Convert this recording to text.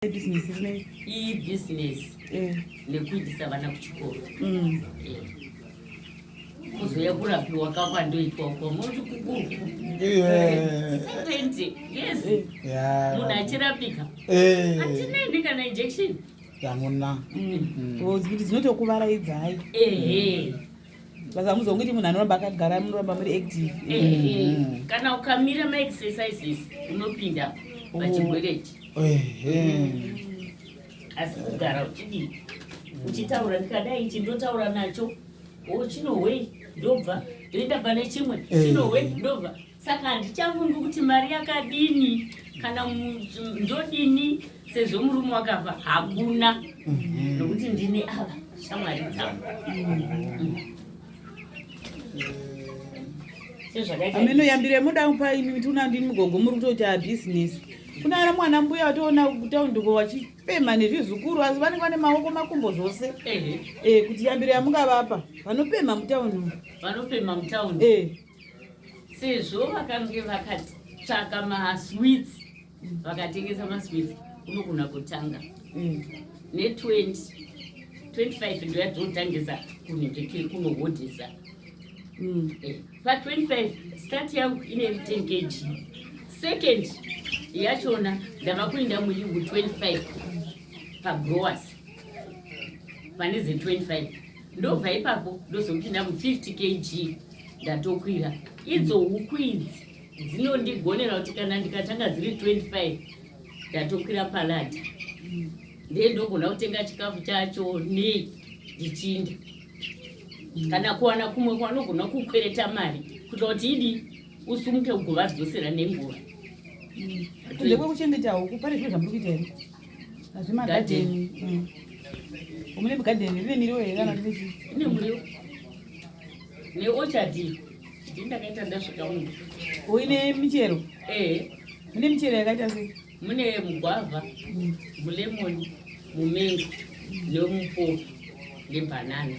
Business rinei? Iyi business nekuindisa vana kuchikoro. Kuzouya kurapiwa kakwandoitwa uko munoti kukuru. 70 yes. Munhu achirapika. Hatineni kana injection. Hamuna. Kuti dzinotokuvaraidza. Ehe. Basa muzongoti munhu anoramba akagara, munoramba muri active. Ehe. Kana ukamira maexercises unopinda pachirwere ichi. Asi kugara uchidii, uchitaura, ndikadai ichi ndotaura nacho, o chinohwei, ndobva ndoenda pane chimwe, chinohwei, ndobva. Saka handichafungi kuti mari yakadini kana ndodini, sezvo murume wakafa hakuna, nokuti ndine ava shamwari dzangu. Sezvakaita. Ameno yambire muda kupa imi tuna ndini mugogo, muri kutoita bhizinesi. Kuna ana mwana mbuya watoona kutaundiko vachipemha nezvizukuru, asi vanenge vane maoko, makumbo, zvose. Kuti yambiro yamungavapa vanopemha mutaundi umu? Vanopemha mutaundi? Sezvo vakange vakatsvaka masweets, vakatengesa masweets, unogona kutanga ne20 25, ndoyadzinotangisa kunenge kunohodhesa. Pa25 start yangu ine 10 kg, second yachona ndava kuinda muyungu 25 pagrowers pane ze25, ndobva ipapo ndozopinda mu50 kg, ndatokwira. Idzo huku idzi dzinondigonera kuti kana ndikatanga dziri 25, ndatokwira paladder, ndiye ndogona kutenga chikafu chacho nei, ndichinda kana kuwana kumwe kwanogona kukwereta mari kuitira kuti idi usumuke ugovadzosera nenguva. Kunze kwekuchengeta huku, pane zvimwe zvamuri kuita here azvimagadheni? Mune gadheni rine miriwo here kana rine chii? Ine muriwo neorchard ndindakaita ndasvika muno. Uine michero? Ehe. Mune michero yakaita sei? Mune mugwavha, mulemoni, mumengo, nemupopi, nebhanana.